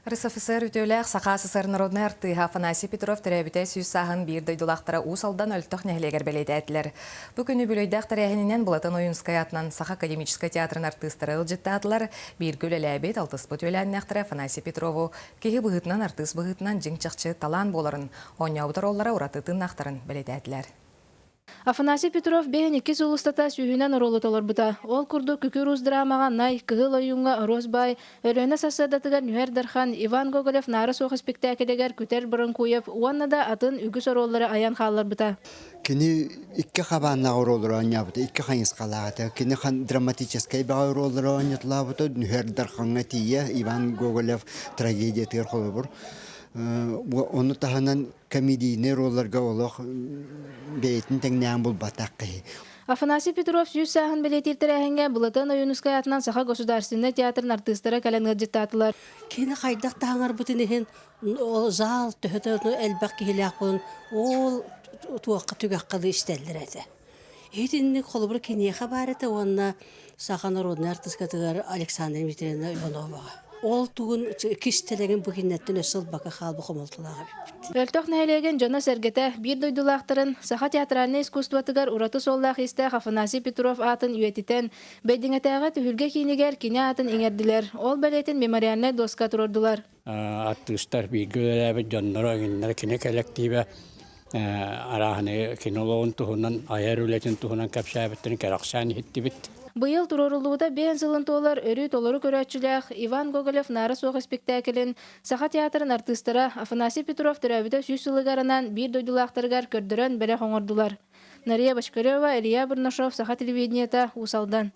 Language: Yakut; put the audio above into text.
РСФСР үтүөлээх Саха СССР народнай артыыһа Афанасий Петров төрөөбүтэ сүүс сааһын биир дойдулаахтара Уус Алдан Өлтөх нэһилиэгэр бэлиэтээтилэр. Бу күнү үбүлүөйдээх тэрээһининэн Былатан Ойуунскай аатынан Саха академическай театрын артыыстара ыалдьыттаатылар. Бииргэ үлэлээбит, алтыспыт үөлээннээхтэрэ Афанасий Петрову киһи быһыытынан, артыыс быһыытынан дьиҥ-чахчы талаан буоларын, оонньообут оруоллара ураты тыыннаахтарын бэлиэтээтилэр. Афанасий Петров бэйэн икки сыл устата сүүһүнэн оруолу толорбута. Ол курдук Күкүр Уус драмаҕа Най, Кыһыл Ойууҥҥа Оруос Баай, Өлөөнө сарсыардатыгар Нүһэр Дархан, Иван Гоголев Наара суох испиктээкилигэр Күтэр Бороҥкуев уонна да атын үгүс оруоллары айан хаалларбыта. Кини икки хабааннаах оруоллары оонньообута, икки хайысхалаах этэ. Кини драматическай баҕа оруоллары оонньотулаабыта, Нүһэр Дархаҥҥа тиийэ Иван Гоголев трагедиятыгар холобур. Ону таһынан комедийнай ролларга олох бэйэтин тэҥнээн булбатах киһи. Афанасий Петров сүүс сааһын бэлиэтиир тэрээһиҥҥэ Былатыан Ойуунускай аатынан Саха государственнай театрын артыыстара кэлэн ыалдьыттаатылар. Кини хайдах таһаҥарбытын иһин ол зал төһө элбэх киһилээх буолан ол туохха түгэххэ да истэллэр этэ. Итинник холобур киниэхэ баар этэ уонна саха народнай артыскатыгар Александра Дмитриевна Ивановаҕа. Ол тугун кистэлэҥин бу кининэттэн өссө ылбакка хаалбы хомолтолоох эбиппит. Өлтөх нэһилиэгин дьоно-сэргэтэ биир дойдулаахтарын саха театральнай искусствотыгар ураты суоллаах-иистээх Афанасий Петров аатын үйэтитэн, Бэйдиҥэтээҕи түһүлгэ киинигэр кини аатын иҥэрдилэр, ол бэлиэтин мемориальнай доска туруордулар. Артыыстар бииргэ үлэлээбит дьонноро, эҥиннэрэ кини кэлэктиибэ арааһынай кино олоҕун туһунан, айар үлэтин туһунан кэпсээбиттэрин кэрэхсээн иһиттибит. Быйыл туруоруллубута биэн сылын туолар өрүү толору көрөөччүлээх Иван Гоголев Наара суох испиктээкилин Саха театрын артыыстара Афанасий Петров төрөөбүтэ сүүс сылыгар анаан биир дойдулаахтарыгар көрдөрөн бэлэх оҥордулар. Нария Бочкарева, Илья Бурнашов, Саха телевидениета, Уус Алдан.